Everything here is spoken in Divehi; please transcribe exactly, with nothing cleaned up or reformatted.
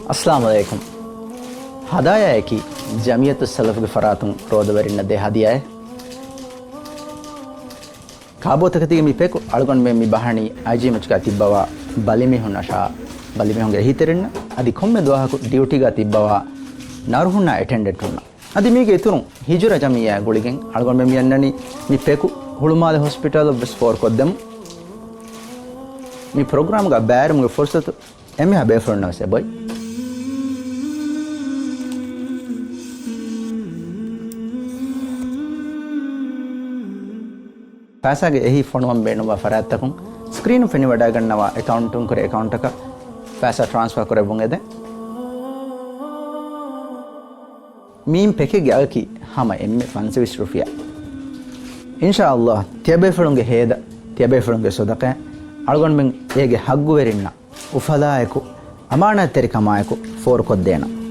އައްސަލާމު ޢަލައިކުމް. ހަދާޔާއަކީ ޖަމިއްޔަތުއްސަލަފުގެ ފަރާތުން ރޯދަވެރިންނަށް ދޭ ހަދިޔާއެއް. ކާބޯތަކެތީގެ މި ޕެކު އަޅުގަނޑުމެން މި ބަހަނީ އައިޖީއެމްއެޗްގަ ތިއްބަވާ ބަލިމީހުންނަށާ، ބަލިމީހުންގެ އެހީތެރިންނަށް، އަދި ކޮންމެ ދުވަހަކު ޑިއުޓީގަ ތިއްބަވާ ނަރުހުންނާ އެޓެންޑެންޓުންނަށް. އަދި މީގެ އިތުރުން ހިޖުރަ ޖަމިއްޔާ ގުޅިގެން އަޅުގަނޑުމެން މި އަންނަނީ މި ޕެކު ހުޅުމާލެ ހޮސްޕިޓަލަށް ވެސް ފޯރުކޮށްދެމުން. މި ޕްރޮގްރާމްގަ ބައިވެރިވުމުގެ ފުރުސަތު އެންމެހާ ބޭފުޅުންނަށް ވެސް އެބައޮތް. ފައިސާގެ އެހީ ފޮނުވަން ބޭނުންވާ ފަރާތްތަކުން ސްކްރީނު ފެނިވަޑައިގަންނަވާ އެކައުންޓުން ކުރެ އެކައުންޓަކަށް ފައިސާ ޓްރާންސްފާ ކުރެއްވުން އެދެން. މިން ޕެކެއްގެ އަގަކީ ހަމަ އެންމެ ފަންސަވީސް ރުފިޔާ. އިންޝާﷲ، ތިޔަބޭފުޅުންގެ ހޭދަ، ތިޔަބޭފުޅުންގެ ޞަދަޤާ، އަޅުގަނޑުމެން އޭގެ ހައްގުވެރިންނަށް އުފަލާއެކު، އަމާނާތްތެރިކަމާއެކު ފޯރުކޮށްދޭނަން.